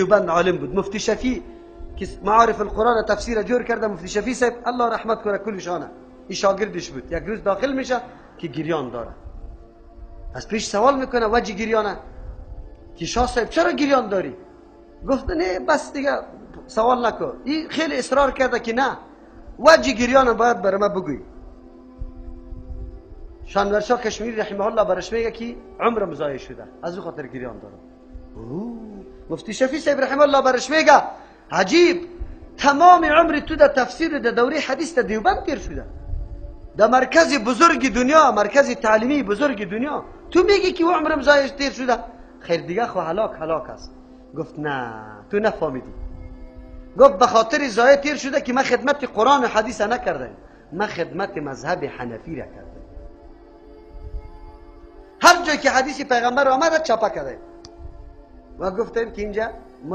دیوبند عالم بود، مفتی شفیع که معارف القرآن تفسیر جور کرده، مفتی شفیع صاحب الله رحمت کنه کلشانه، این شاگردش بود. یک روز داخل میشه که گریان داره، از پیش سوال میکنه وجه گریانه که شاه صاحب چرا گریان داری؟ گفت نه بس دیگه سوال نکن. این خیلی اصرار کرده که نه، وجه گریانه باید برای ما بگویی. شانورشاه کشمیری رحمه الله برش میگه که عمرم ضایع شده، از او خاطر گریان دارم. مفتی شفیع صاحب رحمه الله برش میگه عجیب، تمام عمر تو در تفسیر در دوره حدیث در دیوبند تیر شده، در مرکز بزرگ دنیا، مرکز تعلیمی بزرگ دنیا، تو میگی که عمرم ضایع تیر شده؟ خیر دیگه خو هلاک هلاک است. گفت نه تو نفهمیدی. گفت به خاطر ضایع تیر شده که من خدمت قرآن و حدیث نکردم، من خدمت مذهب حنفی را کردم. هر جای که حدیث پیغمبر آمده چاپه کرده و گفتم که اینجا